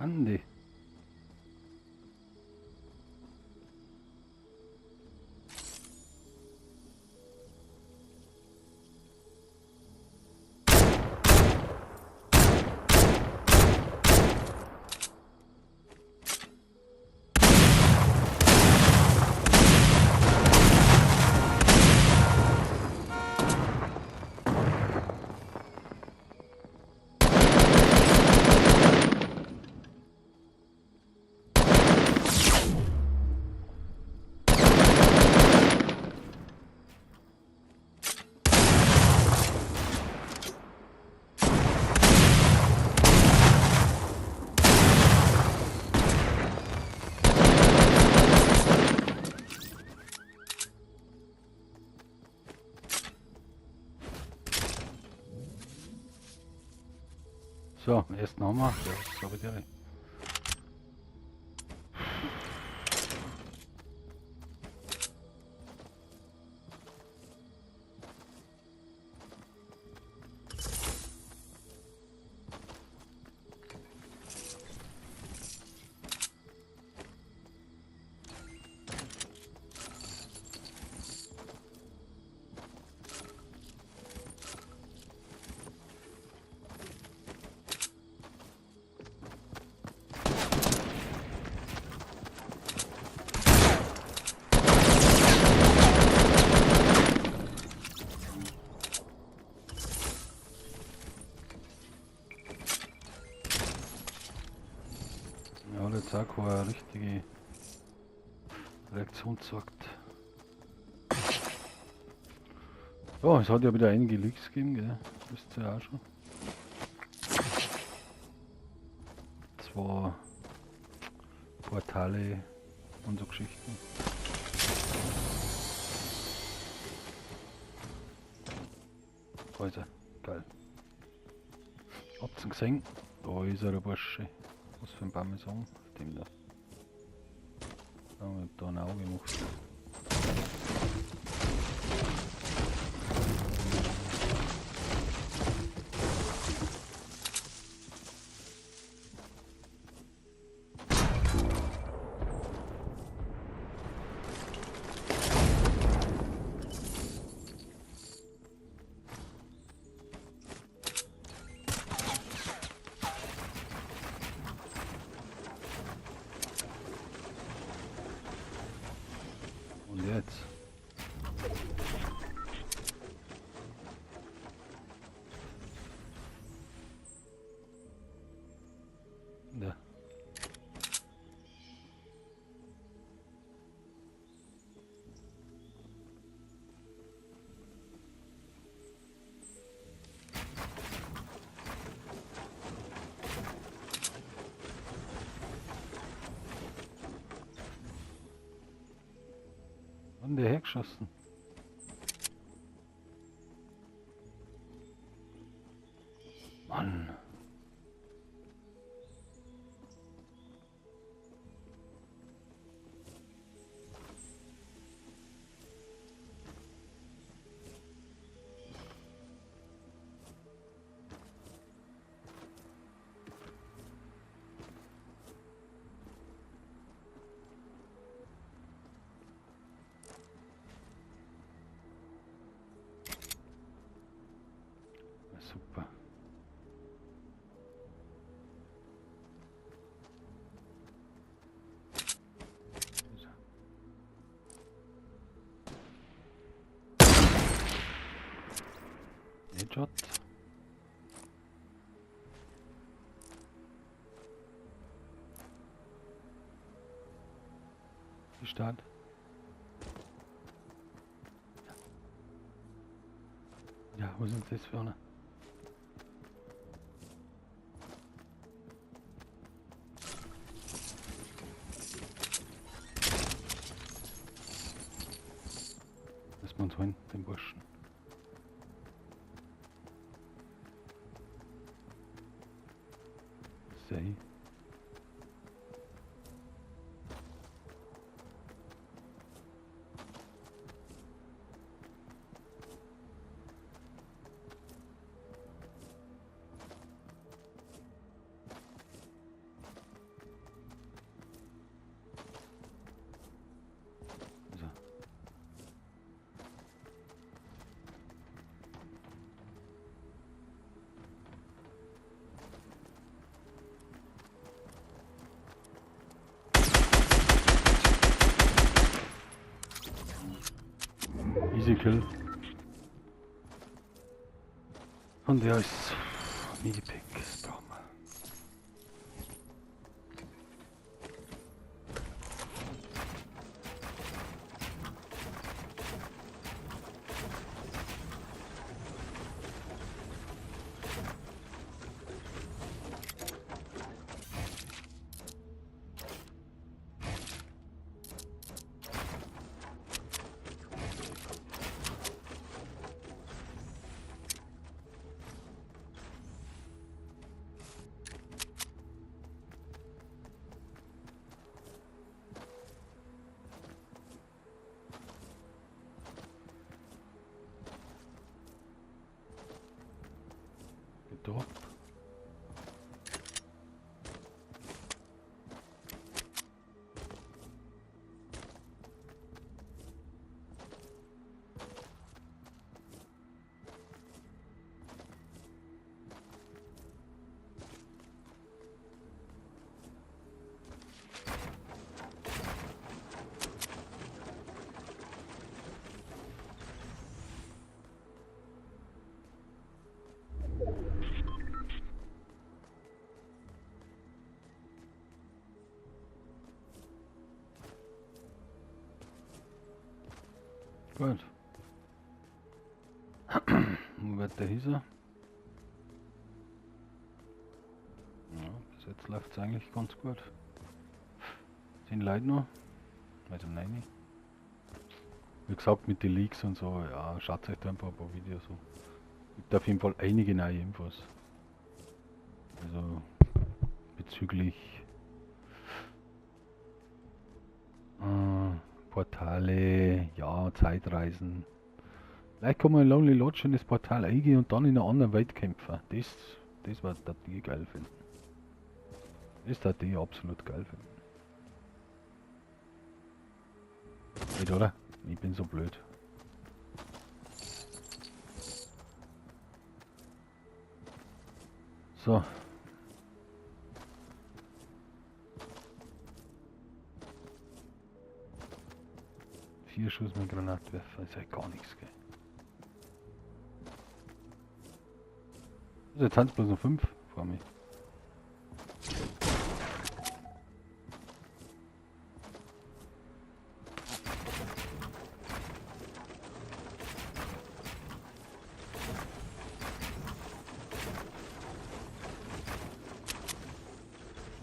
Andi. So, ersten haben wir. Ja, so wieder. Ja, der Tag war eine richtige Reaktion zeigt. Ja, es hat ja wieder einige Leaks gegeben, gell? Das wisst ihr ja auch schon. Zwei Portale und so Geschichten. Da ist er. Geil. Habt ihr ihn gesehen? Da ist er, der Bursche. Was für ein Parmesan? Dem da. Da haben wir da ein Auge gemacht. Und jetzt? Ja. Wann der hergeschossen? Mann. Super. Headshot. Start. Ja, was ist das für einer? Lass mal uns holen, den Burschen. Sei. Ersten Kill. Und ja, ist Medipack, das brauchen wir. Gedroppt. Gut. Wo wird der hieß er? Ja, bis jetzt läuft es eigentlich ganz gut. 10 Leute noch. Also 9. Wie gesagt, mit den Leaks und so, ja, schaut euch da einfach ein paar Videos an. Gibt auf jeden Fall einige neue Infos. Also bezüglich Portale, ja, Zeitreisen. Vielleicht kann man in Lonely Lodge in das Portal eingehen und dann in einer anderen Welt kämpfen. Das war das die geil finden. Das darf ich absolut geil finden. Nicht, oder? Ich bin so blöd. So. 4 Schuss mit Granatwerfer ist ja gar nichts, gell. Also jetzt sind's bloß noch 5 vor mir.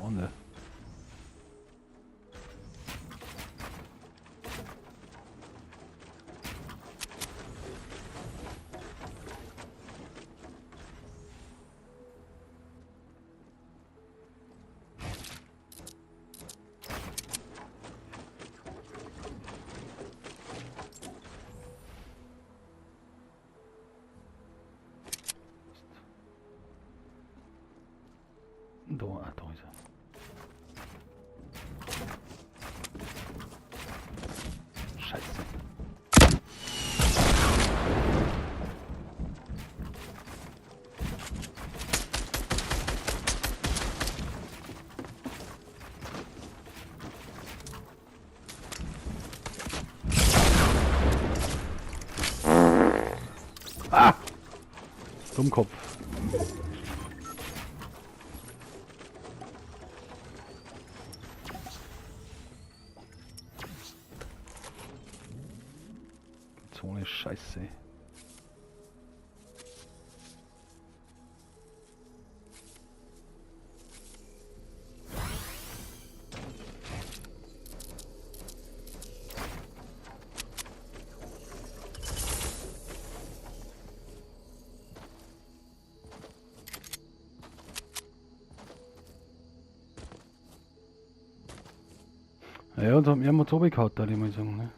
Oh ne. Da, ah, da ist er. Scheiße. Ah! Dummkopf. So eine Scheiße. Ja, und haben wir runtergehauen, würde ich mal sagen, ne?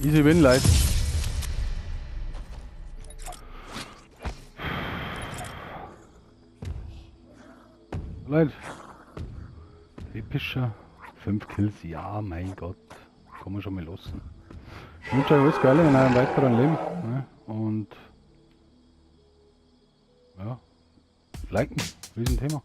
Easy win, Leute. Leute. Epischer. 5 Kills, ja, mein Gott. Kann man schon mal lassen. Ich wünsche euch alles Geile in eurem weiteren Leben. Ne? Und ja, liken, Riesenthema.